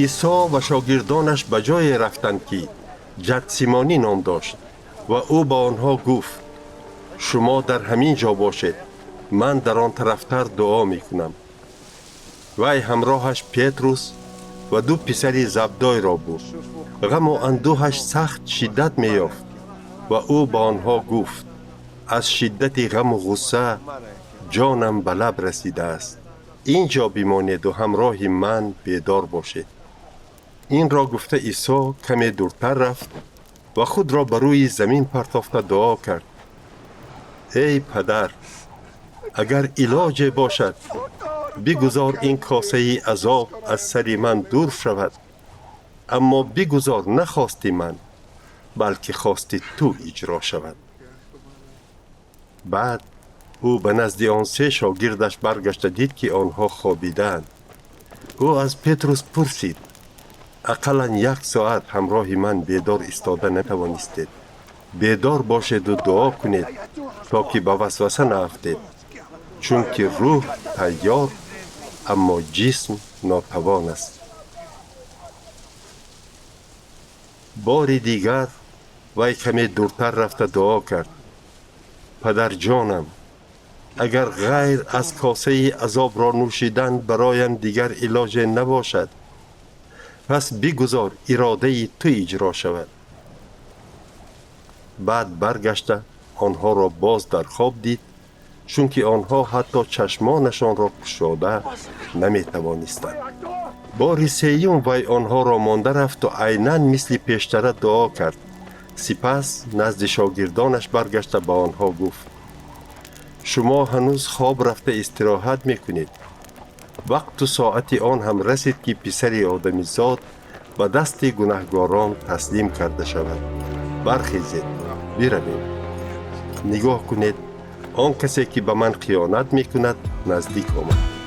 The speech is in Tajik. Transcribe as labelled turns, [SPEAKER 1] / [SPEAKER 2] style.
[SPEAKER 1] Исо ва шогирдонаш ба ҷое рафтанд, ки Ҷатсимонӣ ном дошт, ва ӯ ба онҳо гуфт: «Шумо дар ҳамин ҷо бошед, ман дар он тарафтар дуо мекунам». Вай ҳамроҳаш Петрус ва ду писари Забдойро бурд. Ғаму андӯҳаш сахт шиддат меёфт ва ӯ ба онҳо гуфт: «Аз шиддати ғаму ғусса ҷонам ба лаб расидааст. Ин ҷо бимонеду ҳамроҳи ман бедор бошед». Инро гуфта, Исо каме дуртар рафт ва худро ба рӯи замин партофта дуо кард: «Эй падар, агар илоҷе бошад, бигузор ин косаи азоб аз сари ман дур шавад, аммо бигузор на хости ман, балки хости ту иҷро шавад». Баъд ӯ ба назди он се шогирдаш баргашта дид, ки онҳо хобидаанд. Ӯ аз Петрус пурсид: «Ақаллан як соат ҳамроҳи ман бедор истода натавонистед? Бедор бошеду дуо кунед, то ки ба васваса наафтед, чунки рӯҳ тайёр, аммо ҷисм нотавон аст». Бори дигар вай каме дуртар рафта дуо кард: «Падарҷонам, агар ғайр аз косаи азобро нӯшидан бароям дигар илоҷе набошад, пас бигузор иродаи ту иҷро шавад». Баъд баргашта онҳоро боз дар хоб дид, чунки онҳо ҳатто чашмонашонро кушода наметавонистанд. Бори сеюм вай онҳоро монда рафту айнан мисли пештара дуо кард. Сипас назди шогирдонаш баргашта ба онҳо гуфт: «Шумо ҳанӯз хоб рафта истироҳат мекунед. Вақту соати он ҳам расид, ки Писари Одамизод ба дасти гунаҳгорон таслим карда шавад. Бархезед, биравем. Нигоҳ кунед, он касе, ки ба ман хиёнат мекунад, наздик омад».